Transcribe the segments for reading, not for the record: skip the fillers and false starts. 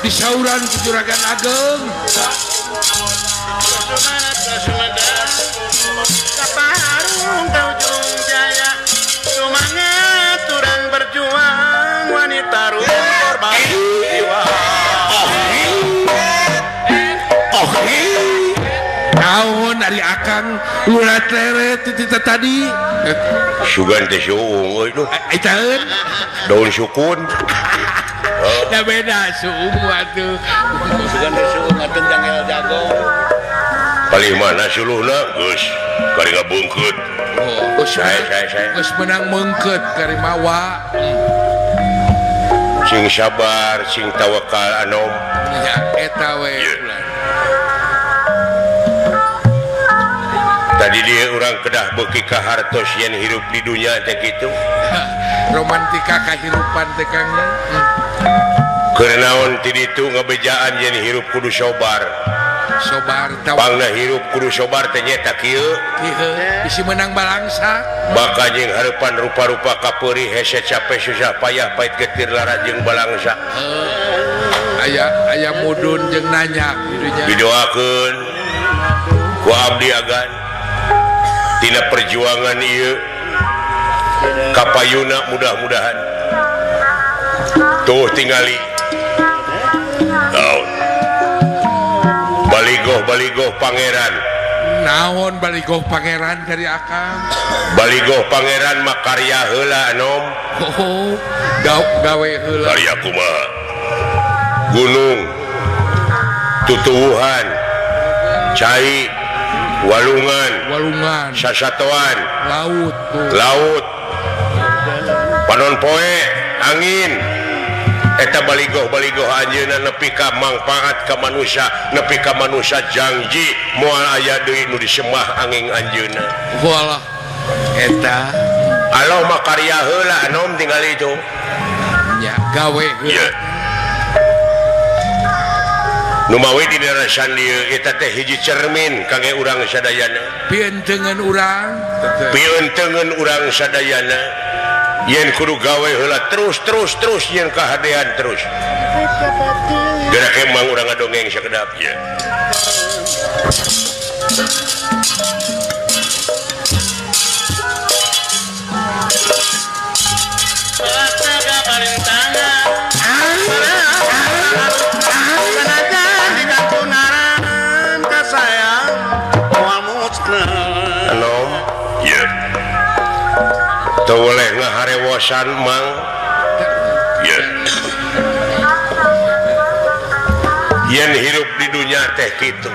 Disauran ku Juragan Ageng. Kaparung ka ujung jaya, semangat urang berjuang, wanita korban jiwa. Naon ari akang ulah leret tita tadi. Sugan teh suung euy duh. Itaeun daun sukun. Da beda suung atuh. Sugan teh suung atuh jangel jago. Palih mana suluhna geus kari ngabeungkeut. Oh, geus saya. Geus meunang meungkeut kari mawa. Sing sabar, sing tawakal anom. Ya eta we. Tadi dia orang kedah beuki ka hartos yen hirup di dunya teh kitu. Romantika kahirupan teh Kang nya. Keur naon ti ditu ngabejaan yen hirup kudu sobar. Sobar pangna hirup kudu sobar teh nyeta kieu. Kieu bisi meunang balangsa. Baka jeung hareupan rupa-rupa kapeurih hese capek susah payah pait getir lara jeung balangsa. Aya aya mudun jeung nanya kitu nya. Didoakeun ku abdi agan tina perjuangan ieu kapayuna mudah-mudahan tuh tingali naon baligoh-baligoh pangeran naon baligoh pangeran dari akang baligoh pangeran mah karya heula anom. Oh, gawe heula karya kumaha gunung tutuwuhan cai walungan walungan sasatoan laut tuh. Laut panon poe angin eta baligoh-baligoh anjeunna nepi ka mangpaat ka manusia nepi ka manusia janji moal aya deui nu disemah angin anjeunna walah eta aloh mah karya heula anom tingali itu nya gawe heula. Numawi di darasan dieu eta teh hiji cermin kangge urang sadayana. Pientengeun urang. Pientengeun urang sadayana. Yen kudu gawe heula terus terus terus yen kahadean terus. Geura kemang urang ngadongeng sakedap ye. Teu boleh ngaharewosan mang. Yen hirup di dunia teh kitu.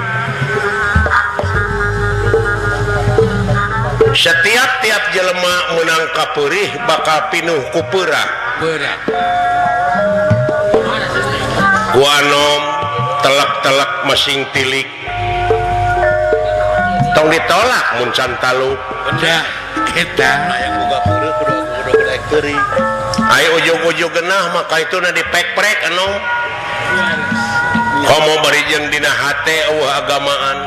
Setiap tiap jelema meunang kapeurih bakal pinuh ku peurah. Ku anom telek-telek masing tilik. Tong ditolak mun can taluk. Benda eta aya boga peureuh kudu kudu daek peurih. Aya ujug-ujug geunah maka ituna dipek-prek anom. Komo bari jeung dina hate eueuh agamaan.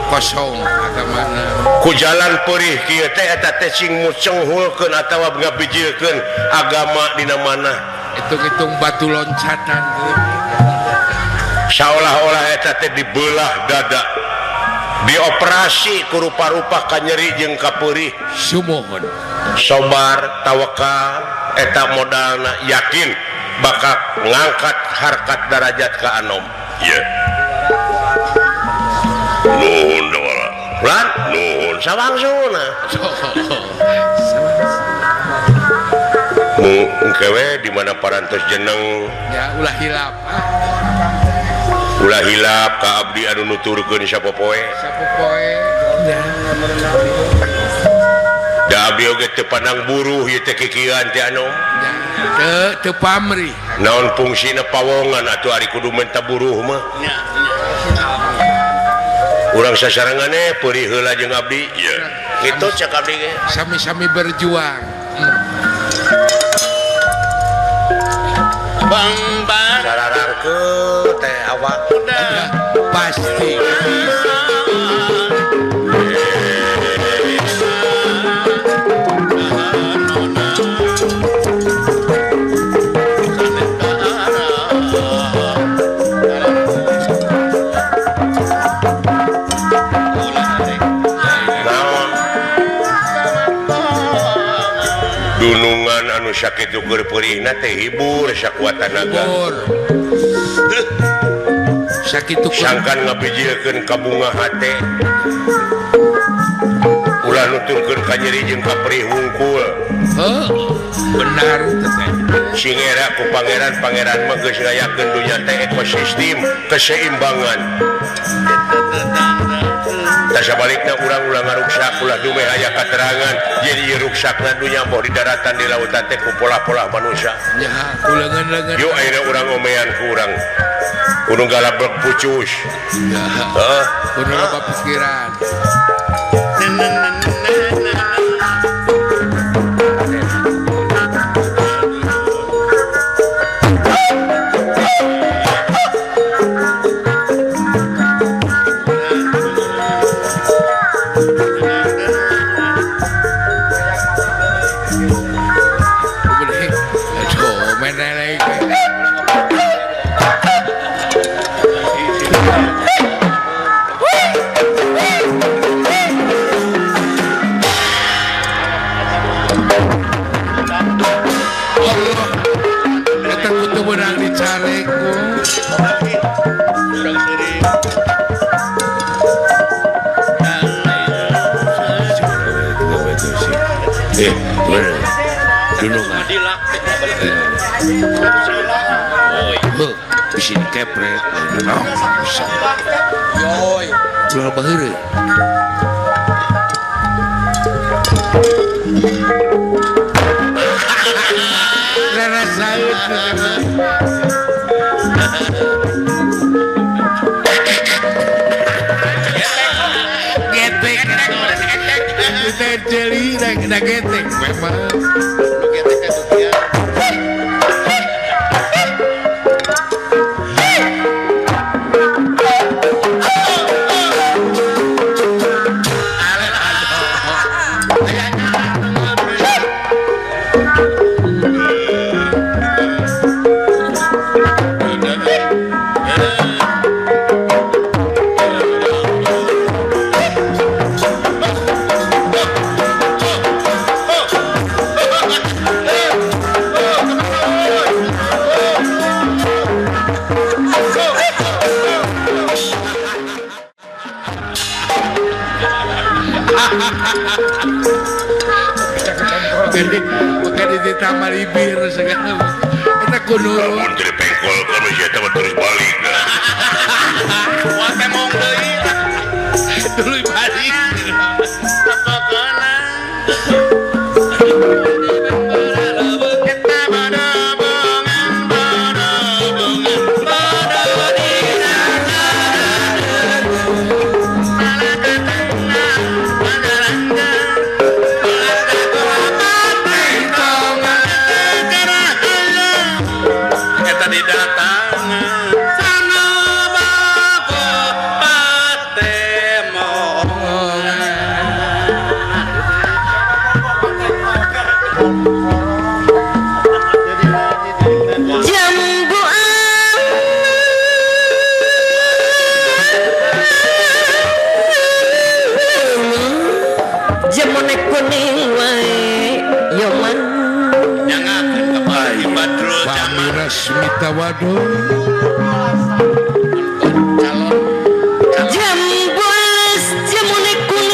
Kosong agamana. Ku jalan peurih kieu teh eta teh sing mucenghulkeun atawa ngabijilkeun agama dina mana. Hitung-hitung batu loncatan. Saolah-olah eta teh dibelah dada. Dioperasi ku rupa-rupa kanyeri jeung kapeurih. Sumuhun. Sobar tawakal eta modalna yakin bakal ngangkat harkat darajat ka anom. Ieu. Lan nuhun sawangsuna. Mu engke we di mana parantos jeneng ya ulah hilap. Ulah hilap ka abdi anu nuturkeun sapopoe. Sapopoe. Ya. Da abdi oge teu pandang buruh ieu teh kikieuan teh anu. Ya, teu pamrih. Naon fungsina pawongan atuh ari kudu menta buruh mah. Nya. Urang sasarengane peurih heula jeung abdi. Ieu. Kitu cek abdi ge. Sami-sami berjuang. Bang bang sararangkeut teh awak udah pasti. Dunungan anu sakitu keur peurihna teh hibur sakuat tanaga. Sakitu sangkan ngabijilkeun ka bunga hate. Ulah nuturkeun ka nyeri jeung ka perih wungkul. Heuh, benar teh. Singera ku pangeran-pangeran mah geus ngayakeun dunya teh ekosistem keseimbangan. Sabalikna urang ulah ngaruksak ulah dumeh aya katerangan jadi ruksakna dunya boh di daratan di lautan teh ku pola-pola manusia. Ya, ku leungeun-leungeun. Yuk ayeuna urang omean ku urang. Kudu galabrek pucus. Ya. Heuh, kudu loba pikiran. Bisi kepret Yoi. Ulah baheureuy. Rarasaeun. Getek. Getek jeli da getek memang. Jadi bukan ditambah libir segala. Eta kudu lamun teu dipengkolkeun mah sia teh terus balik. Wah temong deui. Tuluy balik. Jambu alas jamune kuning.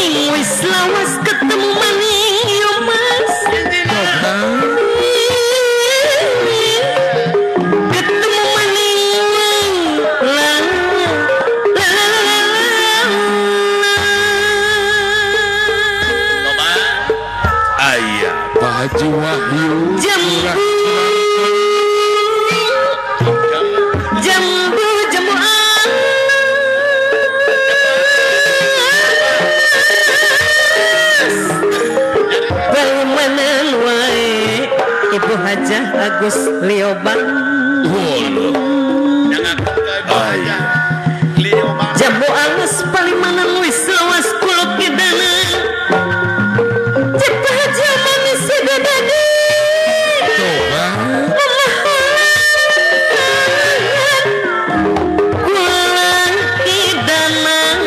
Agus Liobang jambu alus palimanan wis lawas kuluk kidana cepat jaman segadadi kuluk kidanan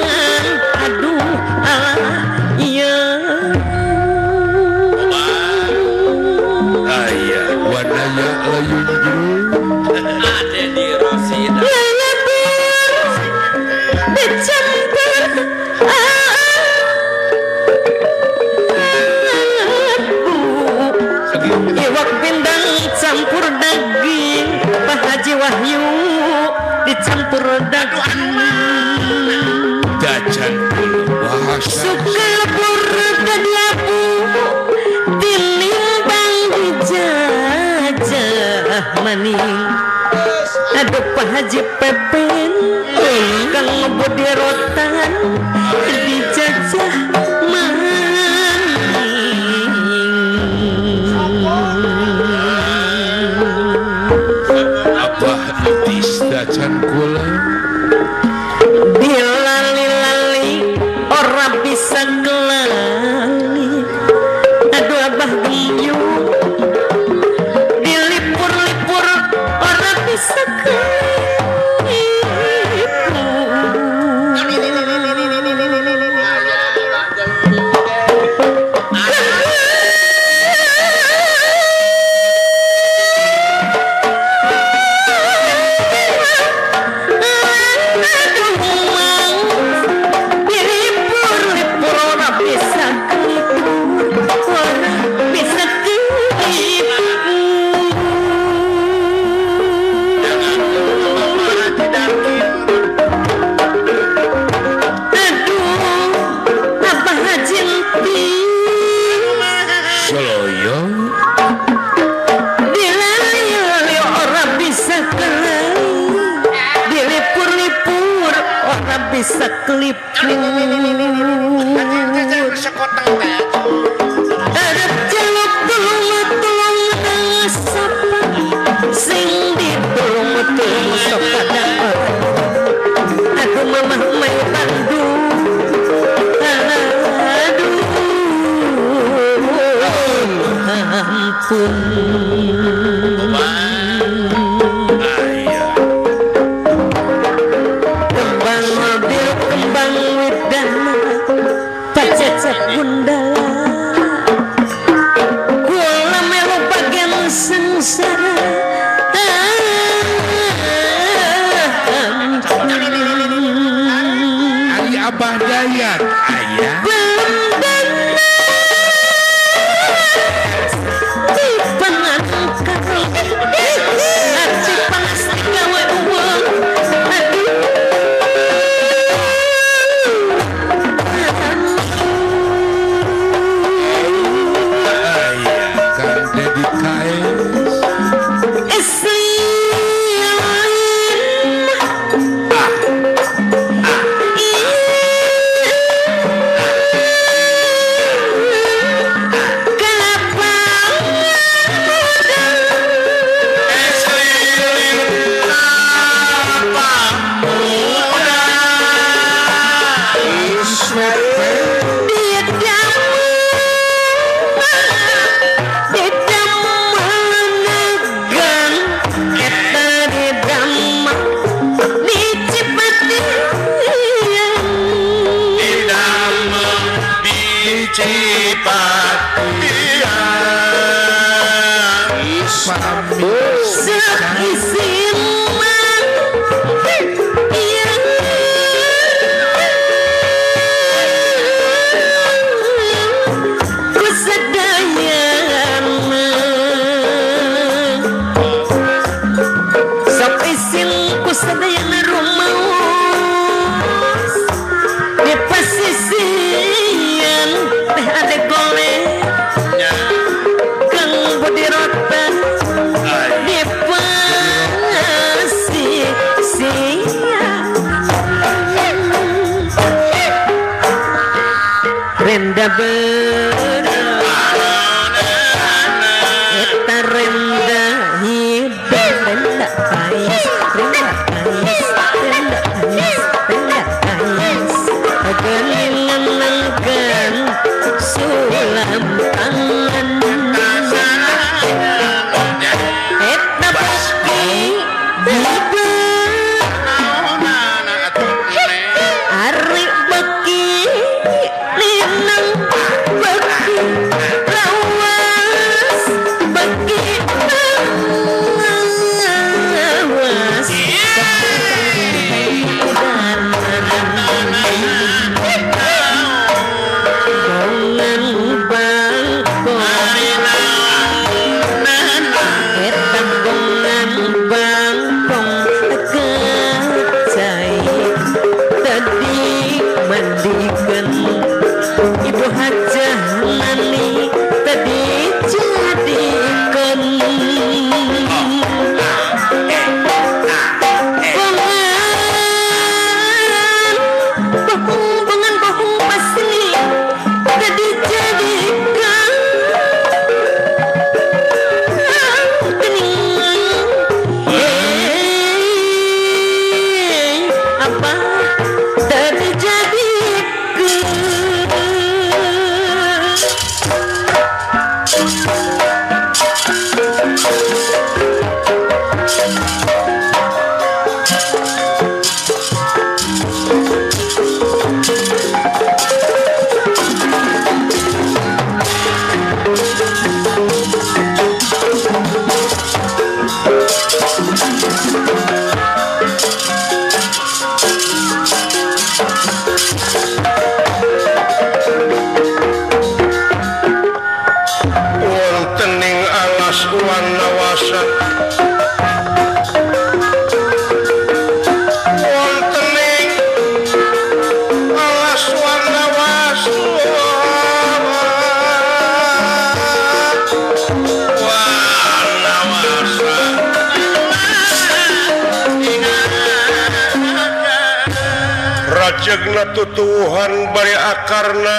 aduh alah iya ayah wadaya layun ada di Rosida iwak pindang campur daging Pak Haji Wahyu dicampur daging dajan suka lebur kadiabu tinimbang dijajah maning aduh Pak Haji Pepin kang ngebodi rotan dijajah maning Abah itis dajan kula dilali-lali ora bisa kelali aduh Abah Gemiu dilipur-lipur ora bisa kelipur bisa kelipur arep jeluk tulung sapa sing ditulung sok pada aku mamah mai Bandung aduh ampun Gundala kula melu bagian sengsara Ari Abah Dayat ayah Renda berat eta renda Apa terjadi? Rajegna tutuhan bari akarna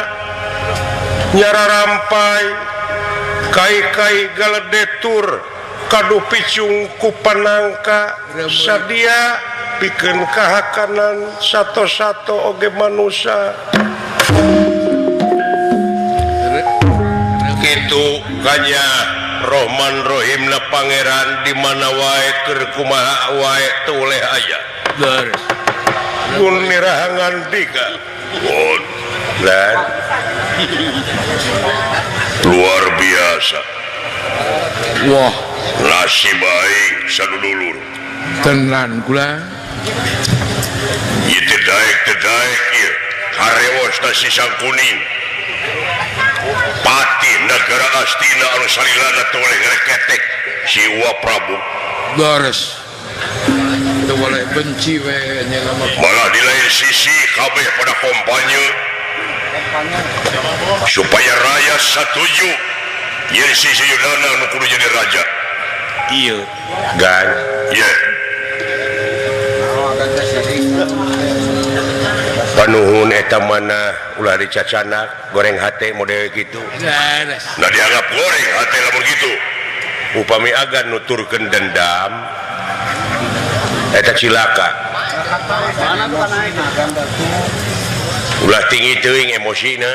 nyara rampai kai-kai galedetur kadu picung ku panangka sadia pikeun kahakanan sato-sato oge manusia kitu kanya Rohman Rohimna pangeran di mana wae keur kumaha wae teu oleh aya. Mun nirahangan tiga dan luar biasa. Wah, nasib aing sadudulur. Tenan kula. Ieu teh daek ieu. Harewos ta si Sangkuning. Patih negara Astina anu salilana teu boleh ngereketek si Wa Prabu. Beres. Teu boleh benci we nya mah. Malah di lain sisi kabeh pada kampanye supaya rakyat setuju yen si Yudana nu kudu jadi raja. Iya. Gan. Iya. Panuhun eta mana ulah dicacanak goreng hate model gitu. Nah dianggap goreng hate lamun gitu. Upami agan nuturkeun dendam eta cilaka. Ulah tinggi teuing emosina.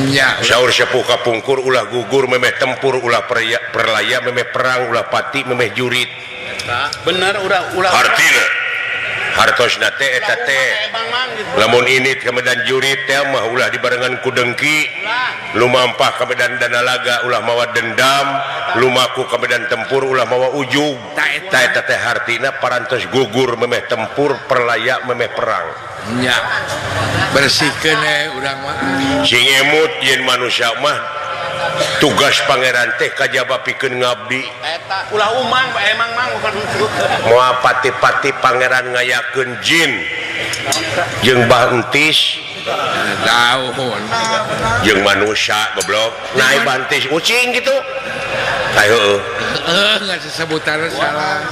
Nya saur sepuh kapungkur ulah gugur memeh tempur ulah perlaya memeh perang ulah pati memeh jurit. Bener ulah ulah hartina hartosna teh eta teh lamun ini ka medan jurit teh mah ulah dibarengan ku dengki lumampah ka medan danalaga ulah mawa dendam lumaku ka medan tempur ulah mawa ujug. Ta eta teh hartina parantos gugur memeh tempur perlaya memeh perang. Nya bersihkeun urang mah sing emut yen manusia mah tugas pangeran teh kajaba pikeun ngabdi eta ulah umang emang mang bukan moal pati-pati pangeran ngayakeun jin jeung bantis daun jeung manusia goblok naik bantis ucing gitu ayo heueuh nggak sesebutan salah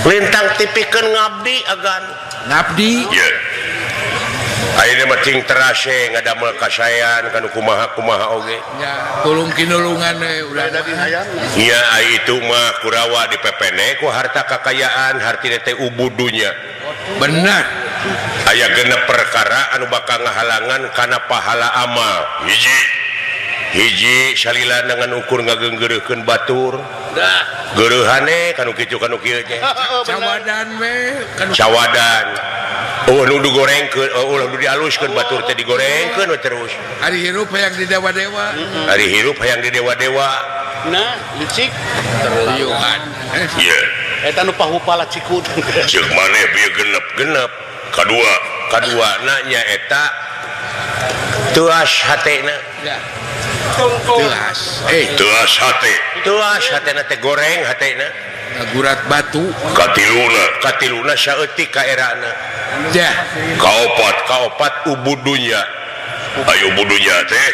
lintang tipikeun ngabdi agan ngabdi yeah. Ayeuna mah cing terase ngadamel kasaean kanu kumaha-kumaha oge nya tulung kinulungan we ulah nya ai itu mah Kurawa dipepene ku harta kakayaan hartina teh ubudunya bener aya genep perkara anu bakal ngahalangan kana pahala amal hiji hiji salila dengan ukur ngageunggeureuhkeun batur geureuhane kanu kitu kanu kieu teh cawadan we cawadan oh nu digorengkeun oh ulah nu dialuskeun batur teh digorengkeun we terus ari hirup hayang di dewa-dewa ari hirup hayang di dewa-dewa nah licik terliuhan ieu eta nu pahupala cikut ceuk maneh bieu genep-genep kadua kaduana nya eta teuas hatena teuas teuas hate teuas hatena teh goreng hatena gurat batu katiluna katiluna saeutik kaerana jah kaopat kaopat ubudunya ayo ubudunya teh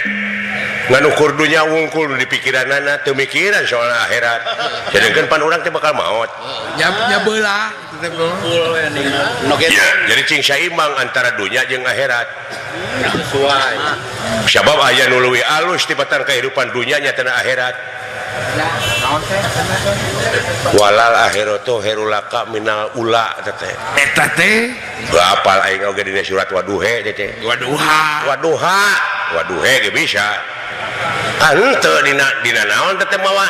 nganukur dunya wungkul di pikiranana teu mikiran soal akhirat sedengkeun pan urang teh bakal maot nya belah ya, jadi cing saimbang antara dunya jeung akhirat sesuai sabab aya nu leuwih alus tibatan kehidupan dunya nya teh akhirat Walal akhiratu khairulaka minal ula teh. Eta teh apal aing oge dina surat waduhe teh. Waduha. Waduha, waduhe ge bisa. Ah henteu dina naon teh mawa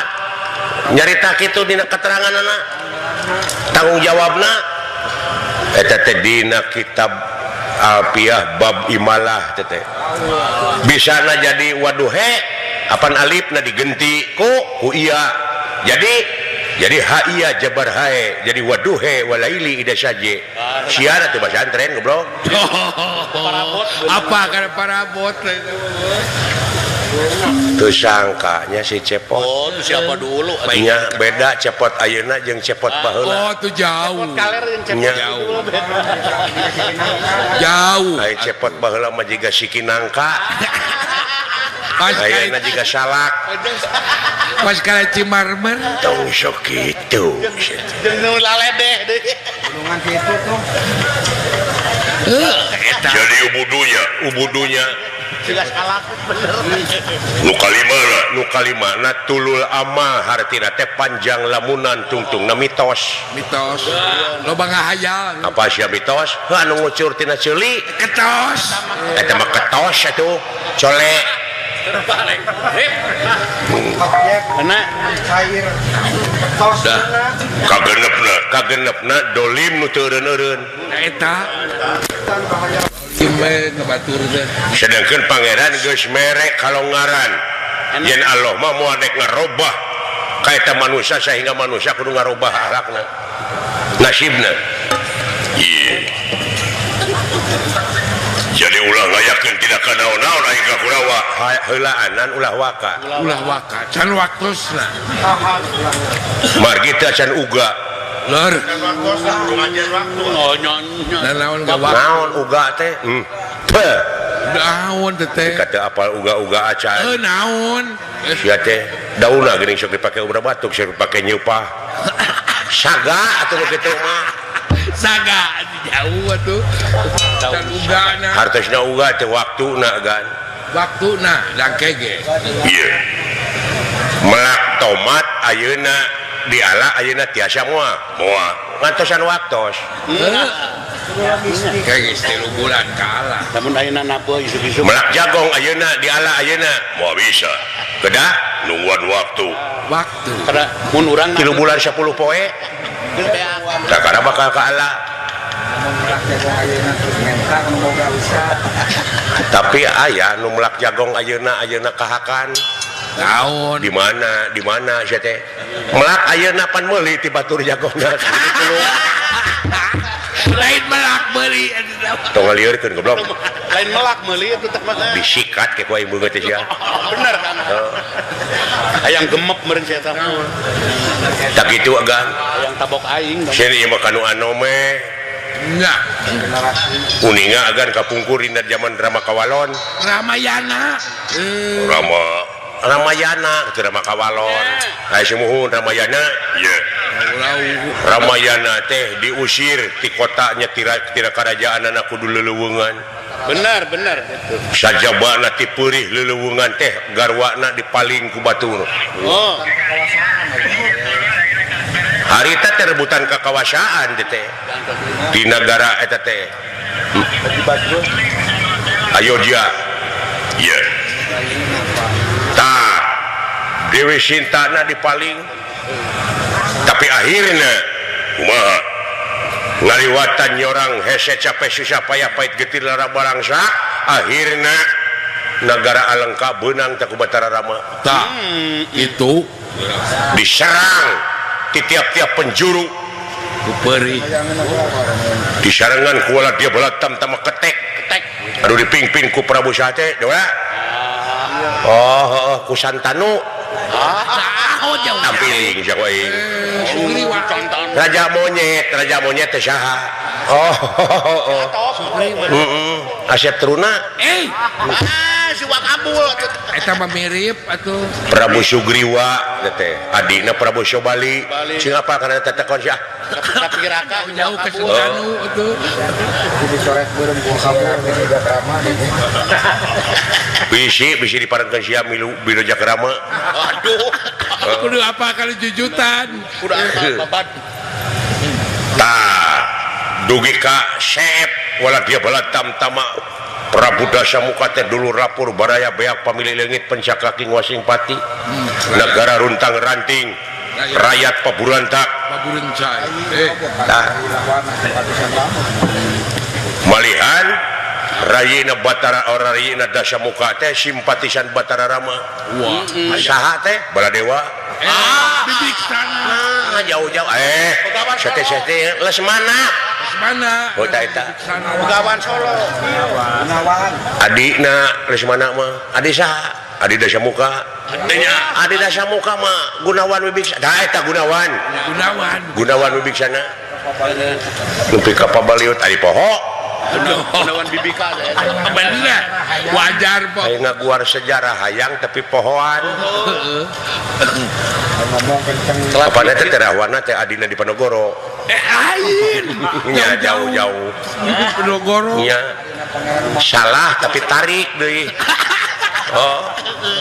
nyarita kitu dina keteranganna. Tanggung jawabna eta teh dina kitab Alfiah bab imalah teh. Bisana jadi waduhe apan alifna digenti ku iya. Jadi ha iya jabar hae jadi waduhe walaili ida saje. Siara teh pesantren goblok. Apa kana parabot teu sangkanya si Cepot. Oh, siapa dulu? Nya beda Cepot ayeuna jeung Cepot baheula. Oh, tuh jauh. Cepot kaler jeung Cepot jauh. Jauh. Ai Cepot baheula mah jiga siki nangka. Ayeuna jiga salak. Pas kala Cimarmer tong sok kitu. Jeung nu laledeh deui. Gunungan kitu tuh. Jadi ubudunya jelas salak bener. Nu kalimana tulul amal hartina teh panjang lamunan tungtungna mitos. Mitos. Loba ngahayal. Apa sia mitos? Heuh anu ngucur tina ceuli ketos. Eta mah ketos atuh. Cole. Kena cair. Ketos. Kagenepna dolim nu teu eureun-eureun. Eta. Sedangkan pangeran geus mere kalongaran yen Allah mah moal dek ngarobah ka eta manusia sehingga manusia kudu ngarobah akhlakna nasibna. Ieu jadi ulah ngayakeun tidak ka naon-naon aing ka Kurawa heulaanan ulah waka can waktosna margi teh can uga lur naon uga teh teh naon teh kata apal uga-uga acan naon sia teh daunna geuning sok dipake ubar batuk sok dipake nyeupah saga atuh kitu mah saga jauh atuh can ugana hartosna uga teh waktuna gan waktuna dangke ge ieu melak tomat ayeuna diala ayeuna tiasa moal moal ngantosan waktos kayak geus 3 bulan kalah lamun ayeuna napo isuk-isuk melak jagong ayeuna diala ayeuna moal bisa kedah nungguan waktu kada mun urang 3 bulan 10 poe takara bakal kaala tapi aya nu melak jagong ayeuna ayeuna kahakan naon di mana sia teh melak ayeuna pan meuli ti batur jagongna lain melak meuli tong ngaliurkeun goblok lain melak meuli eta teh mah disikat ke ku aing beungeut teh sia bener kan hayang gemep meureun sia teh tak kitu agan hayang tabok aing sia ieu mah kanu anome nya uninga agan kapungkur dina zaman drama Kawalon Ramayana Ramayana itu Rama Kawalon. Ai sumuhun Ramayana ye. Ramayana teh diusir ti kotanya tira karajaanana kudu leleuweungan. Benar gitu. Sajabana ti peurih leleuweungan teh garwana dipaling ku batur. Oh. Harita teh rebutan kakawasaan teh teh. Di nagara eta teh. Ayodhya. Ye. Tah Dewi Sintana dipaling tapi akhirnya kumaha ngaliwatan nyorang hese capek susah payah pahit getir lara barangsa akhirnya negara Alengka beunang teh ku Batara Rama. Tah itu diserang di tiap-tiap penjuru ku peurih disarengan ku dia belatam tama ketek aduh dipingpin ku Prabu Sate dewa. Oh, ku Santanu. Tampiling sia ku aing. Raja monyet teh saha? Oh. Heeh. Asep Teruna. Si Wak Abul eta mah mirip atuh. Prabu Sugriwa teh adina Prabu Sobali. Sing apa kana tetekon sia? Tapi raka jauh ke Santanu atuh. Dicoret beureum ku kabur di Jakrama. Bisi diparengkeun sia milu Biro Jakrama. Aduh. Kudu apa kali jujutan. Kudu apa babat. Tah dugi ka seep wala dia bala tamtama Prabu Dasamuka teh dulu rapur baraya beak pamilih leungit pencakaki nguasing pati. Negara runtang ranting. Rakyat paburantak. Paburencai. Tah. Malihan Rayina Batara Rayina Dasamuka teh simpatisan Batara Rama. Wah, saha teh? Baladewa. Bibiksana. Nah, jauh-jauh. Sete-sete Lesmana. Lesmana. Oh, ta eta. Begawan Solo. Gunawan. Adina Lesmana mah. Adi saha? Adi Dasamuka. Adi Dasamuka mah Gunawan Wibiksana. Tah eta Gunawan. Gunawan. Gunawan Wibiksana. Nepi ka pabaliut adi poho. Gunawan Bibika bener wajar po hayang ngaguar sejarah hayang tapi pohoan. Ngomong kenceng apana teh terawana teh adina di Panogoro. Ain nya jauh-jauh di Panogoro nya salah tapi tarik deui. Oh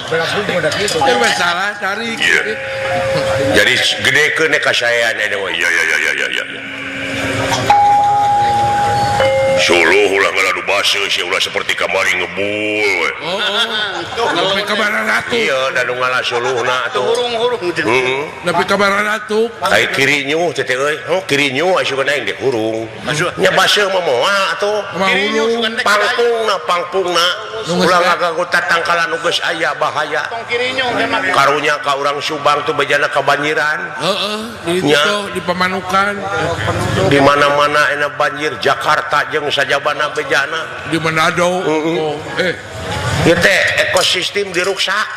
teh salah tarik. Jadi gedekeun kasaean eta mah. Ya ya ya ya ya. Suluh ulah ngaladu basa sia ulah seperti kamari ngebul we. Oh. Nepi ka bararatu. Iya, da nu ngalah suluhna atuh. Hurung-hurung. Heeh. Nepi ka bararatu. Ai kirinyuh teh teh euy. Oh, kirinyuh asukeun aing dek hurung. Nya basa mah moal atuh. Kirinyuh pangpungna pangpungna. Ulah ngaganggu tatangkalan nu geus aya bahaya. Tong kirinyuh teh mah. Karunya ka urang Subang tuh bejana kabanjiran. Heeh, di ditu di Pamanukan. Di mana-mana enak banjir Jakarta jeung sajabana bejana di Manado. Oh, ieu teh ekosistem diruksak.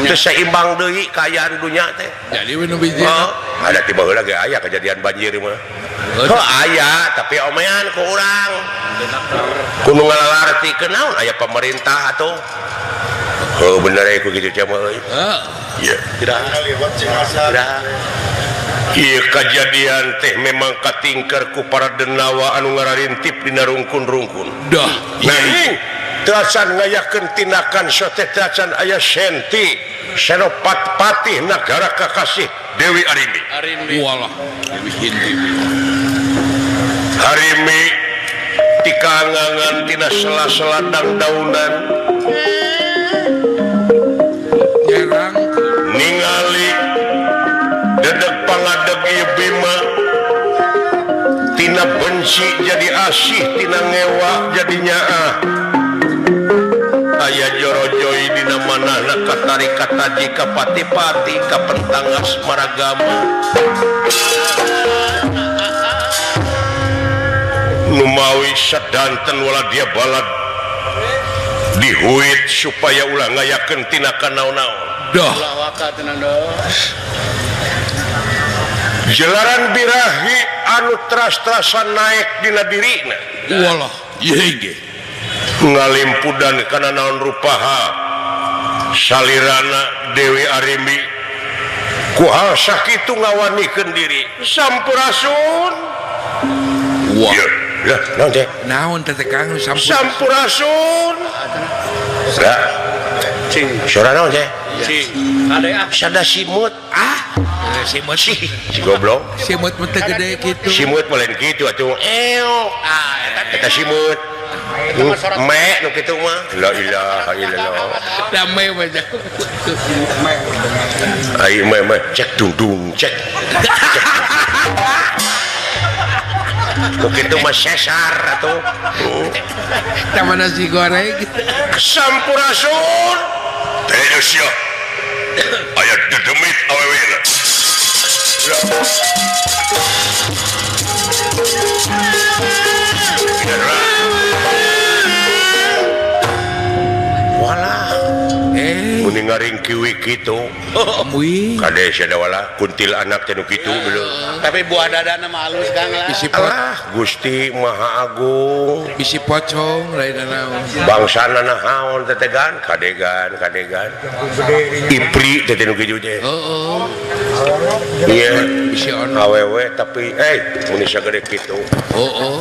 Teu seimbang deui kaayaan dunya teh. Jadi we nu biji. Oh, ada tiba heula ge aya kejadian banjir mah. Oh, aya tapi omean ku urang. Kudu ngalalarti kunaon aya pemerintah atuh. Heuh bener ku kitu teh mah euy. Heeh. Ieu tidak tidak. Ieu kejadian teh memang katingker ku para denawa anu ngararintip dina rungkun-rungkun. Dah. Nanging teu acan ngayakeun tindakan sote teu acan aya senti Senopat Patih nagara kakasih Dewi Arimbi. Arimbi. Walah, Dewi Hindi. Harimbi tikangangan tina sela-sela dangdaunan. Nyerang ningali dedeg pangadeg ieu Bima tina benci jadi asih tina ngewa jadi nyaah aya jorojoi dina manahna katarik kataji ka pati-pati ka pentang asmaragama numawi sadanten wala dia balad dihuit supaya ulah ngayakeun tinakan naon-naon. Dah. Jelaran birahi anu teras-terasan naik dina dirina. Walah, ieu ge. Ngalimpudan kana naon rupaha salirana Dewi Arimbi ku hal sakitu ngawanikeun diri. Sampurasun. Wah. Lah, naon teh? Naon teh Kang Sampurasun. Lah. Cing, suara naon teh? Cing. Ade ah sada simut. Ah. Simut si goblok. Simut mah teu gede kitu. Simut mah lain kitu atuh. Eok. Ah, eta simut. Me nu kitu mah. La ilaha illallah. Da me mah. Ai me me cek dungdung cek. Nu kitu mah sesar atuh. Tah mana si goreng. Sampurasun. Teh sia. Aya dedemit awewena. Walah. Mending ngaring kiwi kitu. Kade sia wala kuntil anak teh nu kitu belum. Tapi buah dadana mah halus Kang lah. Bisi Allah Gusti Maha Agung. Bisi pocong lain naon. Bangsana naon tetegan kadegan kadegan. Ipri teh nu kitu teh. Heeh. Iya, bisi ono. Awewe tapi mun sagede kitu. Heeh.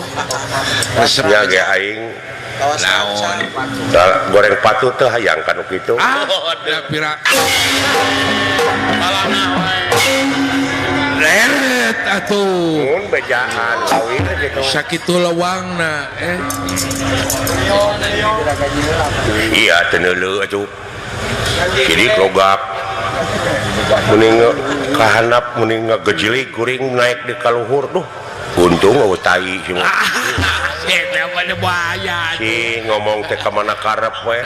Resep nya ge aing Naon? Goreng patu teh hayang kanu kitu. Ah, pira. Leret atuh. Mun bejaan kawin kitu. Sakitu lewangna eh. Iya teu neuleuh atuh. Kiri logak. Mending kahanap mending ngagejilik kuring naik di kaluhur duh. Untung eueuh tai semua. Si ngomong teh ka mana karep we.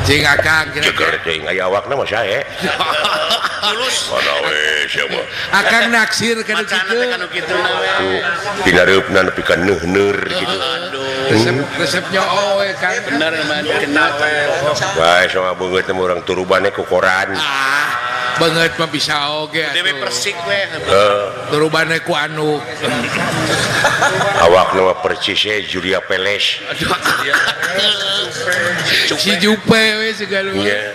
Cing akang ceger cing aya awakna mah sae. Tulus. Mana we sia mah. Akang naksir kana kitu. Pinareupna nepi ka neuhneur kitu. Resep resep nyoo we Kang. Bener mah kena. Bae sama beungeut mah urang turubane ku koran. Ah, beungeut mah bisa oge atuh. Dewe persik we. Turubane ku anu. Awakna mah percis e Julia Peles. Si Jupe we segala. Iya.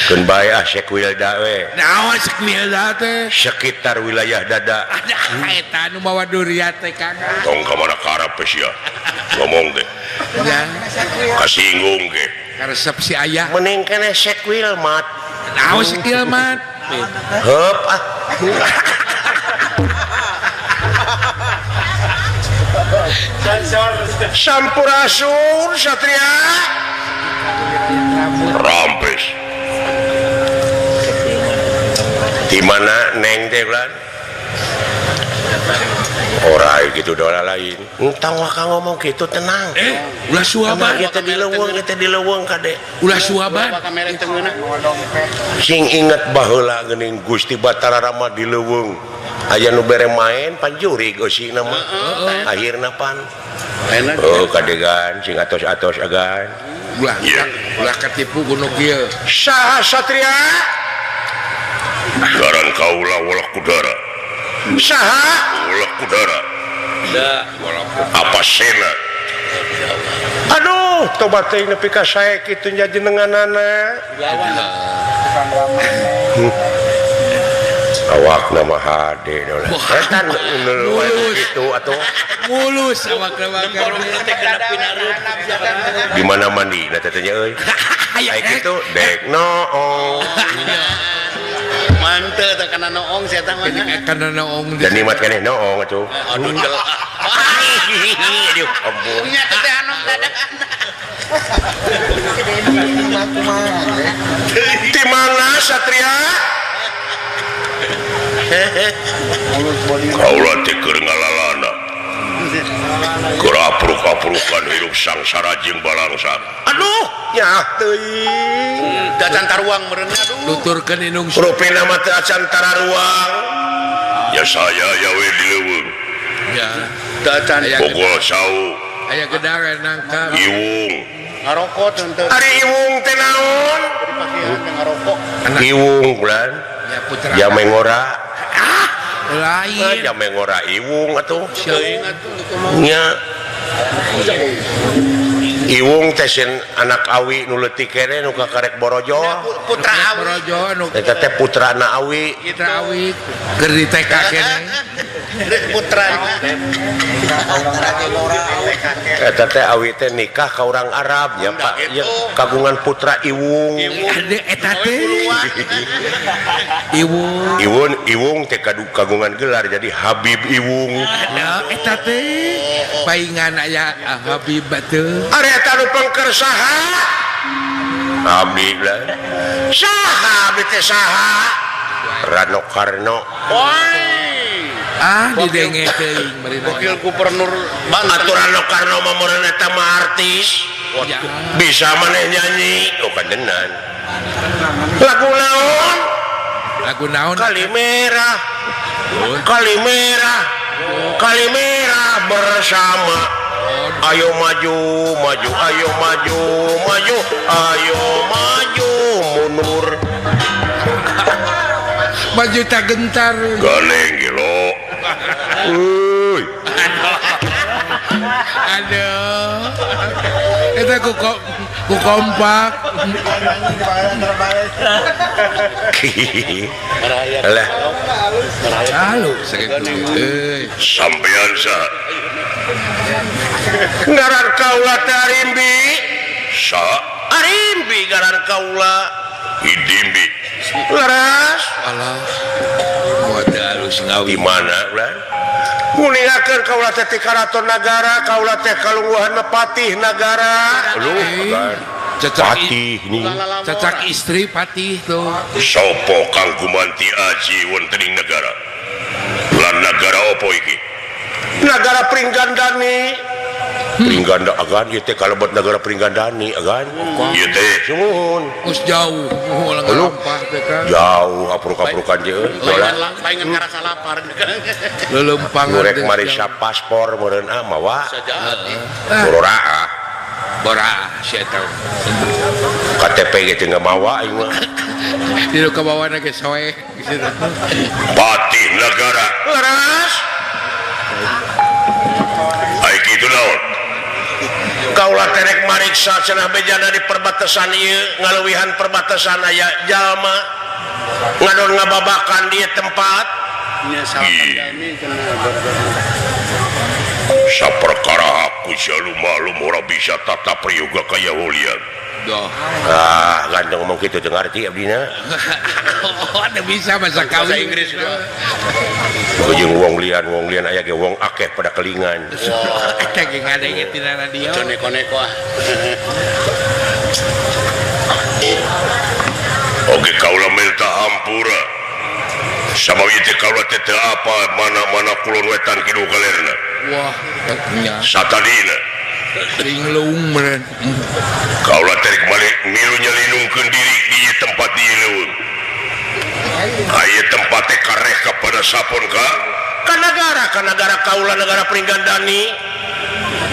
Keun bae ah Sekwilda we. Naon Sekwilda teh? Sekitar wilayah dada. Aduh, eta nu mawa durian teh Kang. Tong ka mana karep sia. Ngomong teh. Ya. Kasinggung ge. Karesep si ayah. Mending keneh Sekwilmat. Naon Sekwilmat? Heup ah. Sampurasun Satria. Rampes. Di mana neng teh bulan? Orai gitu dola lain. Entang waka ngomong gitu tenang. Ulah suaban. Kita di leuweung, kita di leuweung kade. Ulah suaban. Sing inget baheula geuning Gusti Batara Rama di leuweung. Aya nu bere main panjurig eusina mah. Akhirna pan. Oh kadegan sing atos-atos agan. Ulah ulah katipu gunung kieu. Saha Satria? Ngaran kaula Wolok Kudara. Saha? Wolok Kudara. Apa sena? Aduh, tobat teuing nepi ka sae kitu nya jenenganana. Awakna mah hade dola. Eta nu kitu atuh. Mulus awakna mah. Di mana mandi na teh nya euy. Aya kitu dek noong. Manteu teh kana noong sia teh mah. Kana noong. Dan nikmat keneh noong atuh. Aduh jelek. Aduh ampun. Nya teh anu dadakan. Di mana Satria? Kaula teh keur ngalalana. Keur apruk-aprukan hirup sangsara jeung balangsa. Aduh, nyaah teuing. Da acan taruang meureun aduh. Nuturkeun indung. Rupina mah teu acan tararuang. Ya saya ya we di leuweung. Ya. Da acan pokol sau. Aya gedang aya nangka. Iwung. Ngarokok teu. Ari iwung teh naon? Ngarokok. Iwung bulan. Ya putra. Ya mengora. Ah, Lain. Jame ngora iwung atuh. Nya. Iwung teh sieun anak awi nu leutik keneh nu kakarek borojo. Putra awi. Borojo nu eta teh putrana awi. Putra awi keur di TK keneh. Putrana. Eta teh awi teh nikah ka urang Arab nya Pak. Ya, kagungan putra Iwung. Eta teh Iwung. Iwung Iwung teh kagungan gelar jadi Habib Iwung. Eta teh paingan aya Habib teh. Ari eta nu pengker saha? Abdi lah. Saha abdi teh saha? Rano Karno. Ah didenge teuing meureun. Wakil Gubernur Banten. Atuh Rano Karno mah meureun eta mah artis. Bisa maneh nyanyi, oh kandenan. Lagu naon? Lagu naon? Kali merah. Kali merah. Kali merah bersama. Ayo maju, maju, ayo maju, maju, ayo maju mundur. Maju tak gentar. Galeng gelo. Uy. Aduh. Eta ku kompak. Alah. Halus euy. Sampean sa. Ngaran kaula teh Arimbi. Sa Arimbi ngaran kaula. Idimbi. Leras. Alah. Moal teu alus ngawi. Di mana ulah? Nguningakeun kaula teh ti karaton nagara, kaula teh kalungguhan patih nagara. Aduh, patih nih. Cacak istri patih tuh. Sopo kang gumanti aji wonten ing nagara? Lan nagara opo iki? Nagara Pringgandani. Pringganda agan ieu teh kalebet nagara Pringgandani agan. Ieu teh sumuhun. Geus jauh ulah ngalampah teh kan. Jauh apruk-aprukan jeung paingan ngarasa lapar. Leuleumpangan rek marisa paspor meureun ah mawa. Bororaah. Boraah sia eta. KTP ge teu mawa aing mah. Di nu kabawana ge soe. Patih nagara. Leras. Ai kitu naon? Kaula terek mariksa cenah bejana di perbatasan ieu ngaleuwihan perbatasan aya jalma ngadon ngababakan di tempat nya salah saperkara aku jalu malum ora bisa tata priyoga kaya ulian. Ah, ganteng ngomong kitu teu ngarti abdina. Oh, teu bisa bahasa bahasa Inggris. Jeung wong lian aya ge wong akeh pada kelingan. Eta ge ngadenge tina radio. Aja neko-neko ah. Oke kaula minta hampura. Sabab ieu teh kaula teh teu apa mana-mana kulon wetan kidul kalerna. Wah, nya. Satadina. Linglung meureun. Kaula terek balik milu nyelinungkeun diri di tempat di leuweung. Aya tempat teh kareh kepada sapon ka? Ka nagara kaula nagara Pringgandani.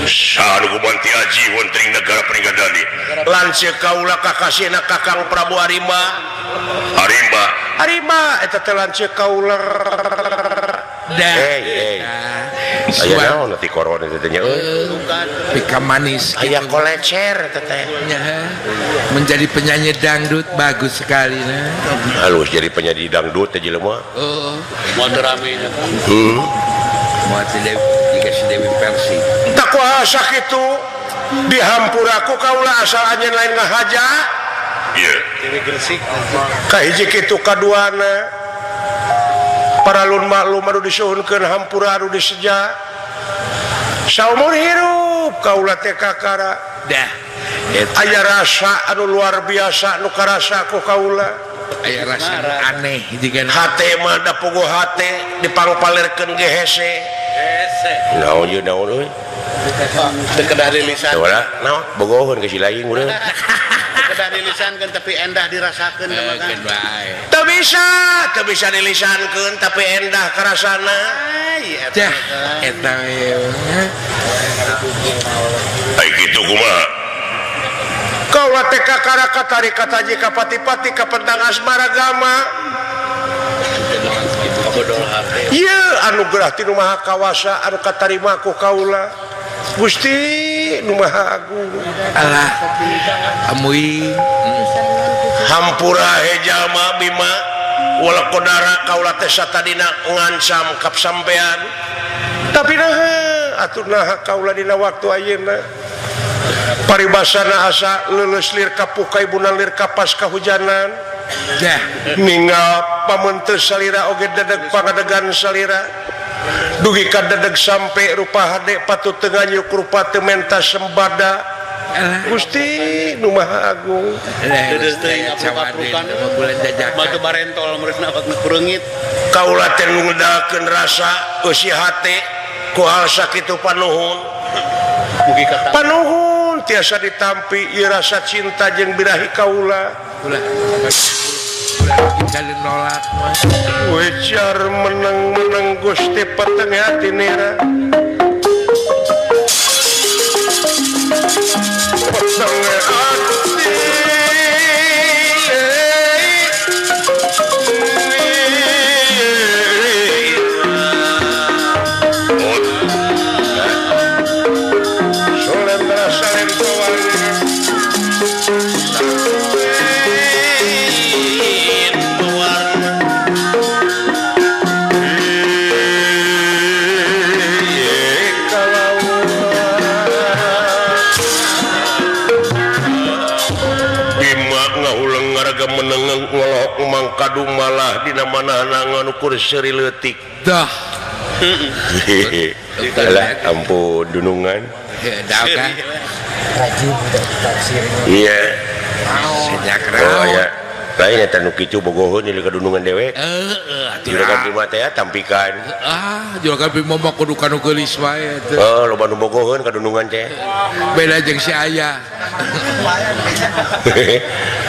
Saha nu gumanti aji wonten ing nagara Pringgandani? Lanceuk kaula kakasihna Kakang Prabu Arimba. Arimba, Arimba eta teh lanceuk kaula. Dah. Hey, Aya naon ti korona teh nya euy. Pika manis aya kolecer teh teh. Menjadi penyanyi dangdut bagus sekali nah. Halus jadi penyanyi dangdut teh jelema. Heeh. Moal teu rame nya. Heuh. Moal teu Dewi jiga si Dewi Persik. Tak kuasa kitu dihampura ku kaula asal anjeun lain ngahaja. Ieu. Dewi Gresik. Kahiji kitu kaduana. Paralun maklum anu disuhunkeun hampura anu diseja saumur hirup kaula teh kakara dah aya rasa anu luar biasa nu karasa ku kaula aya rasa aneh jiga hate mah da puguh hate dipangpalerkeun ge hese hese naon ieu naon euy teu kedah dilisan naon bogoheun ka si lain urang kedah dilisankeun tapi endah dirasakeun mah kan teu bisa dilisankeun tapi endah karasana Cah eta we ai kitu kumaha kaula teh kakara katari kataji ka pati-pati ka pentang asmara gama Ieu anugerah ti Nu Maha Kawasa anu katarima ku kaula. Gusti Nu Maha Agung. Alah amui hampura hejalma Bima wala kodara kaula teh satadina ngancam kap sampean. Tapi naha atuh naha kaula dina waktu ayeuna. Paribasana asa leuleus lir kapuka ibuna lir kapas kahujanan. Jah ninggal pamenteu salira oge dedeg pangadegan salira. Dugi ka dedeg sampe rupa hade patut teu nganyuk rupa teu menta sembada. Gusti Nu Maha Agung. Batu barentol meureun awak nu kureungit. Kaula teh ngedalkeun rasa eusi hate ku hal sakitu panuhun. Mugi kata panuhun tiasa ditampi ieu rasa cinta jeung birahi kaula. Ulah nolak mah. Wejar meneng-meneng Gusti peteng hati nira. Peteng hati. Solendra salento warna. Menengeng ngolok mangkadu malah dina manahna nganukur seuri leutik dah. Alah ampun dunungan. Dah kan rajin udah tafsirnya. Iya. Sejak oh ya. Lain eta nu kitu bogoheun ieu ka dunungan dewek. Heeh, atuh. Juragan Bima teh tampikan. Ah, juragan Bima mah kudu kanu geulis wae teh. Oh, loba nu bogoheun ka dunungan teh. Beda jeung si aya.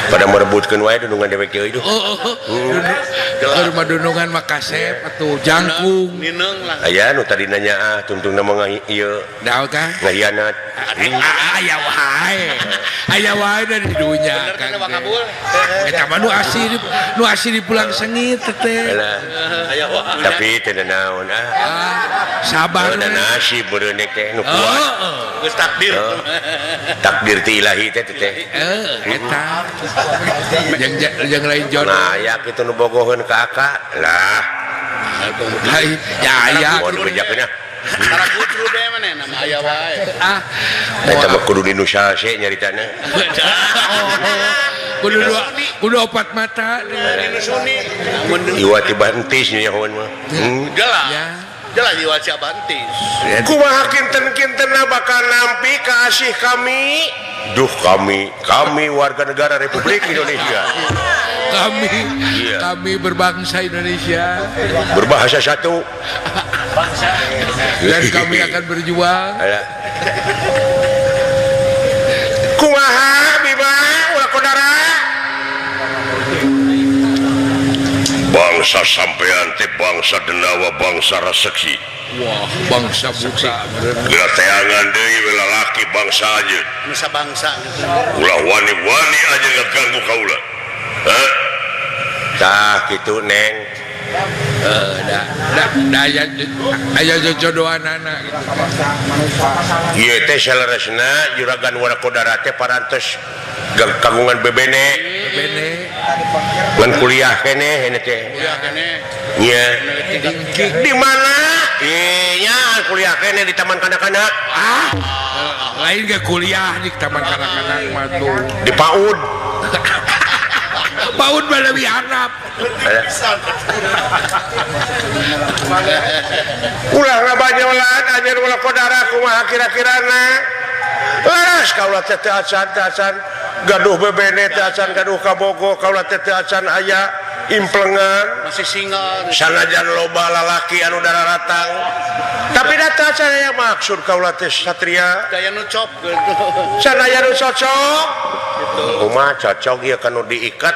Pada merebutkeun wae dunungan dewek ieu itu. Heeh. Rumah dunungan mah kasep atuh jangkung. Nineung lah. Aya nu tadi nanya ah tungtungna mah ieu. Daun kah? Ngahianat. Aya wae. Aya wae dari dunya. Bener kana kabul. Eta mah nu asli di pulang sengit teh. Tapi teu naon ah. Sabar. Da nasib meureun teh nu kuat. Geus takdir. Takdir ti ilahi teh teh. Eta. Jeung lain jodoh. Nah, aya kitu nu bogoheun ka aka. Lah. Ya aya. Mun bejakeun ah. Tara gudru deh maneh nama aya wae. Ah. Eta mah kudu di nu salse nyaritana. Kudu dua, kudu opat mata. Iwa ti bantis nyahoan mah. Jelas. Jelas iwa si bantis. Kumaha kinten-kintenna bakal nampi ka asih kami? Duh kami warga negara Republik Indonesia. Kami iya. Kami berbangsa Indonesia. Berbahasa satu. Bangsa. Dan kami akan berjuang. Kumaha Bima ulah kodara. Bangsa sampean teh bangsa denawa, bangsa reseksi. Wah, bangsa buta. Geura teangan deui we lalaki bangsa anjeun. Nusa bangsa gitu. Ulah wani-wani aja ngaganggu kaula. Hah? Tah kitu Neng. Da aya jojodohanana gitu. Ieu teh saleresna juragan Warakodara teh parantos kagungan bebene. Bebene. Ngan kuliah keneh ini teh. Kuliah keneh. Nya. Di mana? Iya, kuliah keneh di taman kanak-kanak. Ah. Lain ge kuliah di taman kanak-kanak mah tuh. Di PAUD. PAUD mah leuwih handap. Ulah ngabanyolan anjeun ulah kodara kumaha kira-kirana. Laras kaula teh teu acan gaduh bebene teh acan gaduh kabogo kaula teh teu acan aya implengan masih single sanajan loba lalaki anu dararatang tapi da teu acan aya maksud kaula teh satria daya nu cop gitu sanaya nu cocok kumaha cocok ieu kanu diikat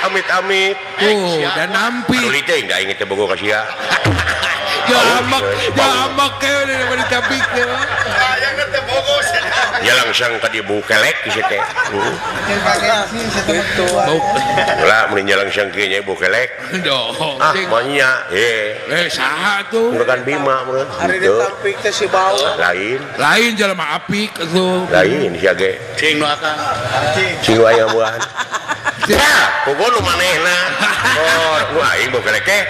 amit-amit oh dan nampi tuli teh enggak inget teh bogo ka sia. Jamak, jamak kayak udah ditampik tuh. Ayangna teh bogo sia. Ya langsung ka dieu bau kelek geus teh. Ulah mun langsung kieu nya bau kelek. Ah, manya eh. Eh saha tuh? Juragan Bima meureun. Ari ditampik teh si bau. Lain. Lain jelema apik atuh. Lain sia ge. Cing nu akang. Cing aya buahan. Ya, pogo nu manehna. Oh, nu aing bau kelek teh.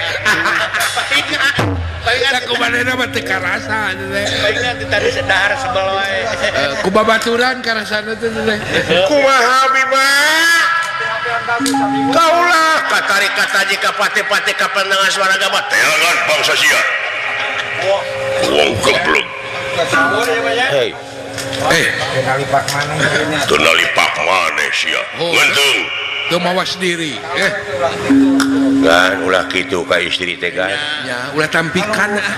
Palingan ku manehna mah teu karasa teh. Palingan teh tadi dahar sebel wae. Ku babaturan karasana teh teh. Kumaha Bima? Kaulah katarik kataji ka pate-pate ka pandangan suara gama teangan bangsa sia. Wong geblek. Hei. Eh, nalipak maneh teu nalipak maneh sia. Ngenteung. Teu mawas diri. Eh. Kan ulah kitu ka istri teh kan. Ya, ulah tampikan ah.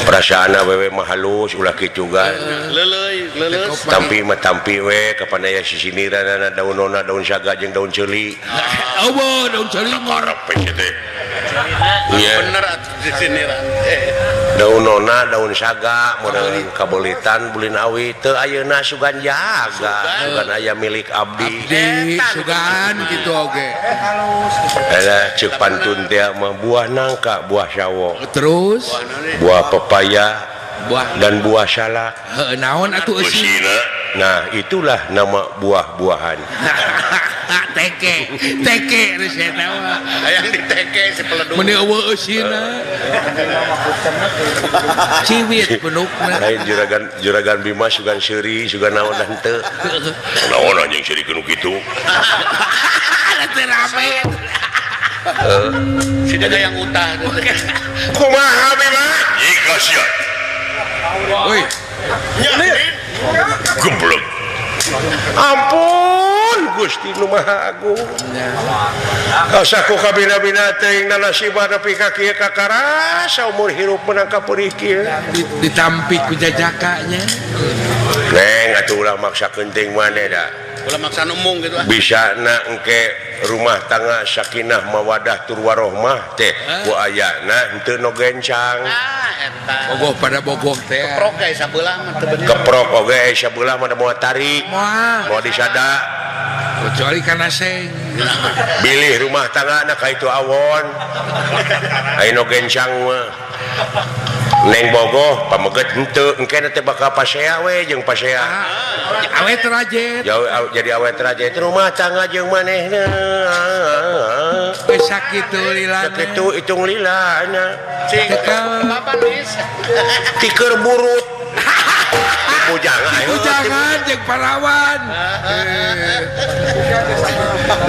Perasaan awewe mah halus ulah kitu kan. Leuleuy, leuleus. Tampi mah tampi we kapan aya sisiniranana daun nona, daun saga jeung daun ceuli. Eueuh daun ceuli mah karep we teh. Bener atuh sisiniran. Daun nona, daun saga meureun kabeulitan bulin awi teu ayeuna sugan jaga, sugan aya milik abdi. Abdi sugan kitu oge. Alah ceuk pantun teh mah buah nangka, buah sawo. Terus buah pepaya, buah dan buah salak. Heuh naon atuh eusina? Nah, itulah nama buah-buahan. Teke, teke geus eta mah. Hayang diteke si peledu. Meuni eueuh eusina. Ciwit penukna. Lain juragan juragan Bima sugan seuri, sugan naon henteu. Naon anjing seuri kudu kitu. Teu rame. Si jaga yang utah. Kumaha Bima? Jika sia. Woi. Geblek. Ampun Gusti nu Maha Agung. Asa ku kabina-bina teuing nanasiba nepi ka kieu kakarasa umur hirup menang ka peurih kieu. Ditampik ku jajaka nya. Neng atuh ulah maksa keuting maneh da. Ulah maksa numung gitu ah. Bisa na engke rumah tangga sakinah mawadah tur warohmah teh ku ayana henteu nu gencang. Ah eta. Bogoh pada bogoh teh. Keprok ge sabelah mah teu bener. Keprok oge sabelah mah moal tarik. Moal disada. Kecuali kana seng. Bilih rumah tangga na ka itu awon. Aya nu gencang mah. Neng bogoh pameget henteu engke teh bakal pasea we jeung pasea. Awet rajet. Jadi awet rajet rumah tangga jeung manehna. Geus sakitu lilana. Sakitu hitung lilana. Cing bapak nis. Tiker burut. Bujangan, bujangan jeung parawan.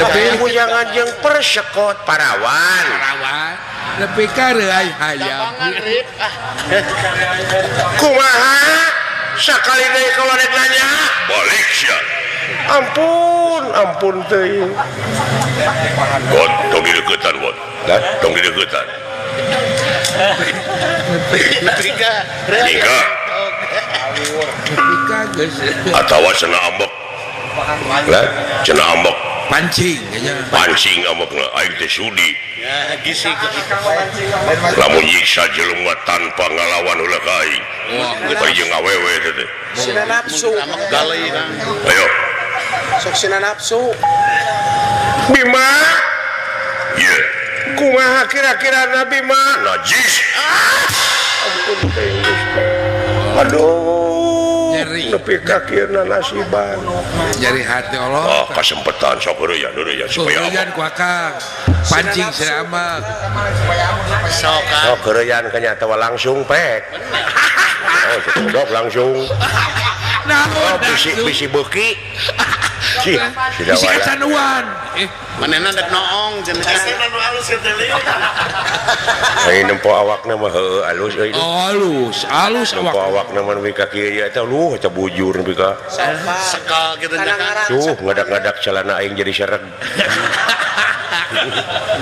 Nepi bujangan jeung persekot parawan. Parawan. Nepi ka reuay hayam. Kumaha? Sakali deui kalau rek nanya, balik sia. Ampun, ampun teuing. Gon, tong dideukeutan, Gon. Hah? Tong dideukeutan. Nepi ka Nikah. Atawa cenah ambek. Lah, cenah ambek. Pancing nya. Pancing ambekna aing teh sudi. Ya, gisi. Lamun nyiksa jelema tanpa ngalawan ulah ka aing. Bari jeung awewe teh teh. Sina nafsu. Galeuy Kang. Ayo. Sok sina nafsu. Bima. Ye. Kumaha kira-kira Nabi mah najis. Ampun teh. Aduh, nepi ka kieu nasiban. Nyeri hati Allah. Oh, kasempetan sok heureuyah supaya heureuyah ku akang. Pancing selama. Sok oh, heureuyah kanya atawa langsung pek. Oh, sok langsung. Naon? Oh, bisi beuki. Sih, bisi kacanuan. Manehna dek noong cenah. Anu alus teh lieu. Ai nempo awakna mah heueuh alus euy. Oh, alus, alus awak. Nempo awakna mah nepi ka kieu ieu eta luh eta bujur nepi ka. Sekal kitu nya kan. Tuh ngadak-ngadak celana aing jadi sereg.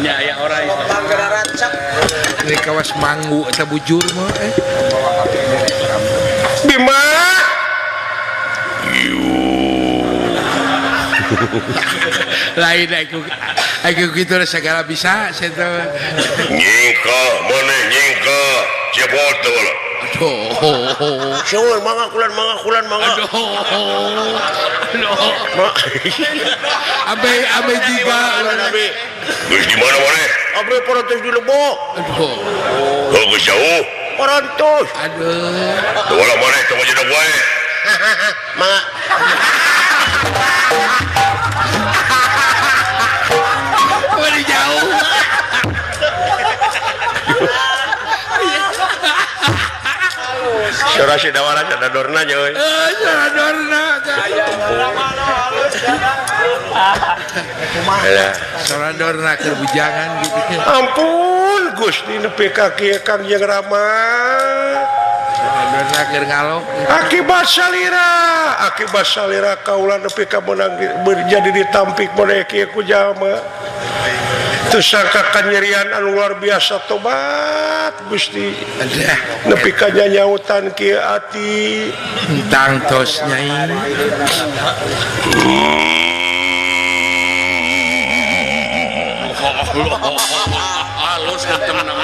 Nya aya orai. Ini kawas manggu eta bujur mah eh. Bima. Lain aku gitu segala bisa saya nyingka mana nyingka cepot tuh. Aduh. Syukur mangga kulan mangga kulan mangga. Aduh. Aduh. Abe abe tiga. Geus di mana maneh? Abdi parantos di Lebok. Aduh. Oh, geus jauh. Parantos. Aduh. Ulah maneh tong aja wae. Mangga. Mari jauh. Sora si dawara sada dorna nya euy. Sora dorna. Sora dorna keur bujangan gitu. Ampun Gusti nepi ka kieu Kang Jeung Rama. Sora dorna keur ngalok. Akibat salira kaula nepi ka meunang jadi ditampik model kieu ku jalma. Teu sangka kanyerian anu luar biasa tobat Gusti. Nepi ka nyanyautan kieu ati. Tangtos nyai. Halus ngatemna.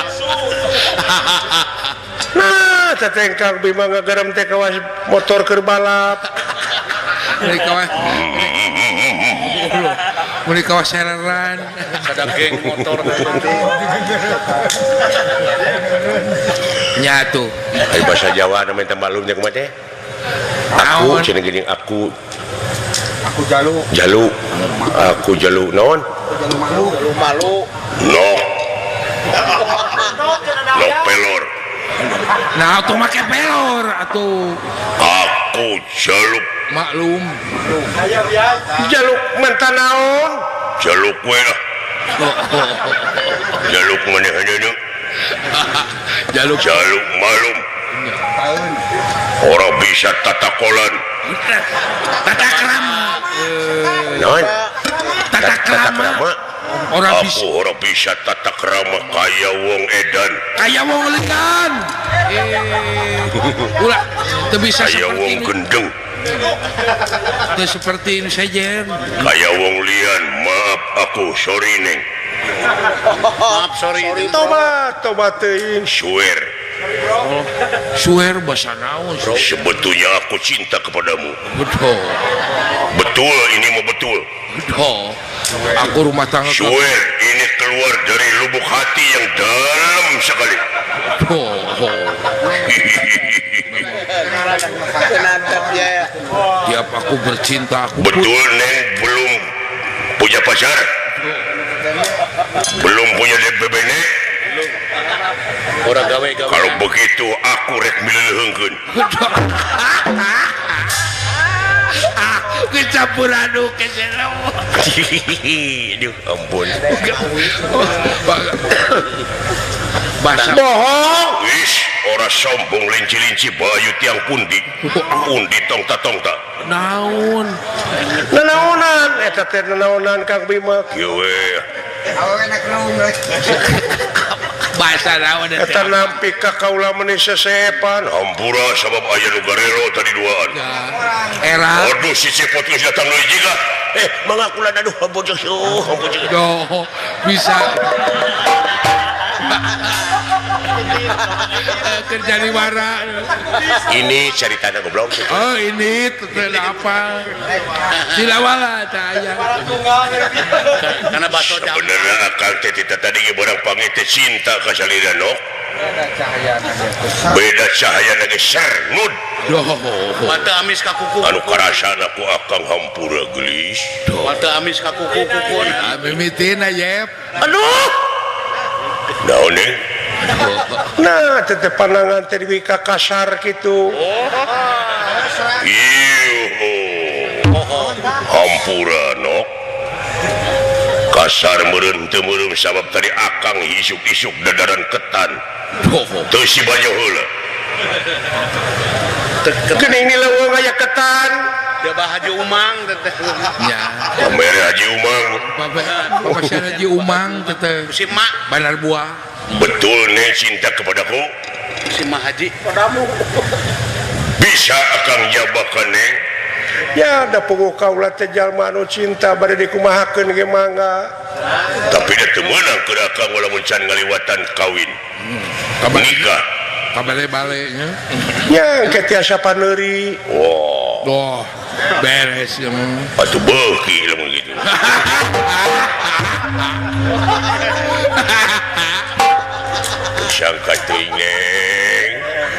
Nah, teteh Kang Bima ngagerem teh kawas motor keur balap. Meuli kawas. Meuli kawas sereran. Sada geng motor. Nya tuh. Ai bahasa Jawa na minta maklum nya kumaha teh? Aku cenah geuning aku. Aku jalu. Jalu. Aku jalu naon? Jalu malu. Jalu malu. Nok. Nok pelor. Nah, atuh make pelor atuh. Aku jaluk maklum. Jaluk menta naon? Jaluk we lah. Jaluk manehna. Jaluk jaluk malum. Orang bisa tatakolan. Tata krama. Naon? Tata krama. Orang aku orang bisa tata krama kaya wong edan. Kaya wong lekan. Ulah teu bisa kaya wong gendeng. Teu seperti ini saja. Kaya wong lian, maaf aku sorry neng. Maaf sorry. Tobat, tobat teuing swear. Oh, swear bahasa naon? Sebetulnya aku cinta kepadamu. Betul. Betul ini mau betul. Betul. Aku rumah tangga. Swear ini keluar dari lubuk hati yang dalam sekali. Oh, oh. Tiap aku bercinta aku betul neng belum punya pacar. Belum punya DPBN. Orang gawe gawe. Kalau begitu aku rek mileuheungkeun. Kecampur aduk ke selo. Aduh, ampun. Bahasa bohong. Wis, ora sombong linci-linci bayu tiang pundi. Pundi tongta-tongta. Naon? Nanaonan eta teh nanaonan Kang Bima. Kieu we. Bahasa naon eta? Eta nampi ka kaula meuni sesepan. Hampura sabab aya nu garelo tadi duaan. Era. Aduh si cepot geus datang deui jiga. Mangga kula aduh ampun ampun. Doh, bisa. Kerja di mana? Ini ceritanya goblok. Oh ini apa? Silawala tanya. Karena baso sebenarnya akal teh tadi barang panggil teh cinta ka salira nok. Beda cahaya lagi sernud. Mata amis ka kuku. Anu karasana ku akang hampura gelis. Mata amis ka kuku kuku. Mimitina yep. Aduh. Naon nih? Nah, teteh pandangan teh ka kasar gitu. Hampura nok. Kasar meureun teu meureun sabab tadi akang isuk-isuk dadaran ketan. Teu si banyo heula. Geuning ni leuweung aya ketan. Coba Haji Umang teteh. Ya. Pamere Haji Umang. Pamere Haji Umang teteh. Si mak Bandar Buah. Betul nih cinta kepadaku. Si Mak Haji padamu. Bisa akang jabakan neng. Ya da puguh kaula teh jalma anu cinta bade dikumahakeun ge mangga. Tapi da teu meunang keur akang lamun can ngaliwatan kawin. Nikah. Kabale-balenya. Nya engke tiasa paneuri. Wah. Doh, beres ya mah. Atuh beuki lamun kitu. Sangka teuing.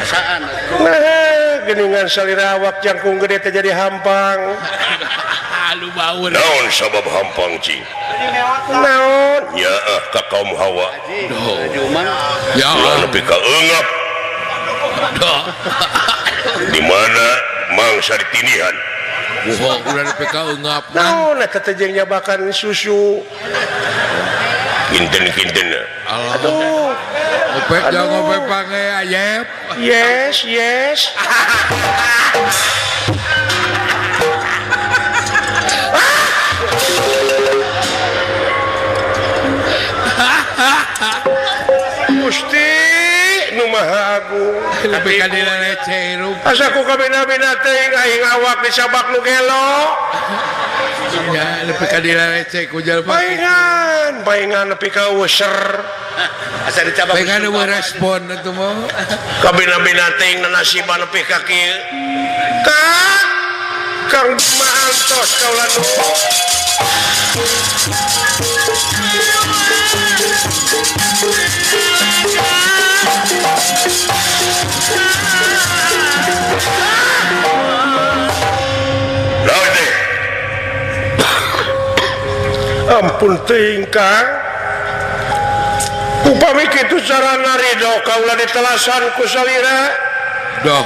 Asaan. Nah, geuningan salira awak jangkung gede teh jadi hampang. Lu baur. Naon sabab hampang cing? Naon? Nyaah ka kaum Hawa. Ya ulah nepi ka eungap. Di mana mangsa ditinihan? Wah, ulah nepi ka eungap. Naon eta teh jeung nyabakan susu. Kinten-kinten. Aduh. Opek jangan ngopek pange ayep. Yes, yes. Gusti nu Maha Agung. Lebih ka dileleceh hirup. Asa ku kabina-bina teuing aing awak disabak nu gelo. Ya, lebih ka dileleceh ku jalma. Paingan, paingan nepi ka user. Asa dicabak. Paingan eueuh respon atuh mah. Kabina-bina teuing nanasiban nepi ka kieu. Kang Kang Maantos kaula nu. Ampun teuing Kang. Upami kitu carana ridho kaula ditelasan ku salira. Doh,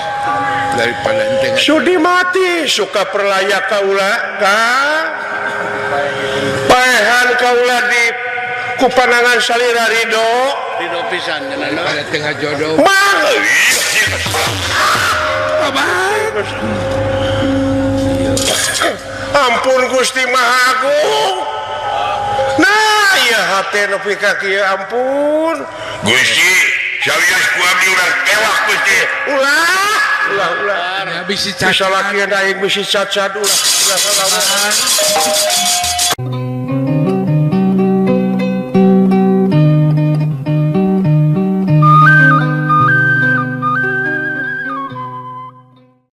daripada ente sudi mati suka perlaya kaula Kang. Paehan kaula di ku panangan salira ridho. Ridho pisan daripada tengah jodoh. Mah. Ampun Gusti Maha Agung. Nah, ya hate nepi ka kieu ampun. Gusti, sawios ku abdi urang tewak Gusti. Ulah, ulah, ulah. Ya bisi cacat. Bisa lakian aing bisi cacat ulah. Ulah.